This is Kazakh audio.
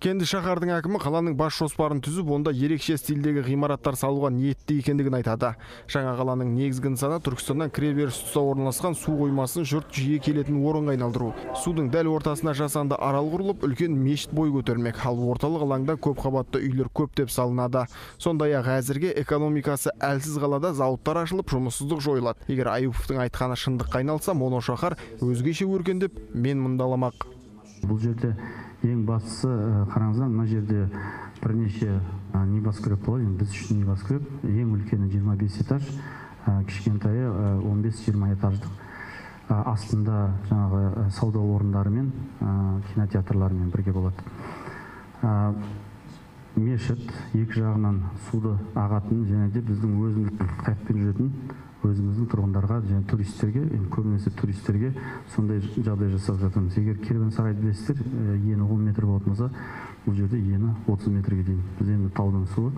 Кенді шаһардың әкімі қаланың бас жоспарын түзіп, онда ерекше стильдегі ғимараттар салуға ниетті екендігін айтады. Жаңа қаланың негізгі нысаны Түркістаннан кіреберіс тұста орналасқан су қоймасын жұрт жиі келетін орынға айналдыру. Судың дәл ортасына жасанды арал құрылып, үлкен мешіт бой көтермек. Ал орталық алаңда көпқабатты үйлер көптеп салынады. Сондай-ақ әзірге экономикасы әлсіз қалада зауыттар ашылып, жұмыссыздық жойылады. Егер Аюповтың айтқаны шындыққа айналса, моношаһар өзгеше өркендеп, мен мұндаламақ. Бұл жерде ең бастысы, қараңыздар, мына жерде бірнеше небоскреб болады. Енді біз үшін небоскреб ең үлкені 25 этаж, кішкентайы 15-20 этаждық. Астында жаңағы сауда орындарымен, кинотеатрлармен бірге болады. Мешіт екі жағынан суды ағатын және де біздің өзіміздің қайықпен жүретін өзіміздің тұрғындарға және туристерге, енді көбінесе туристерге сондай жағдай жасап жатырмыз. Егер керуен сарайды білесіздер, ені 10 метр болатын болса, бұл жерде ені 30 метрге дейін. Біз енді таудың суы.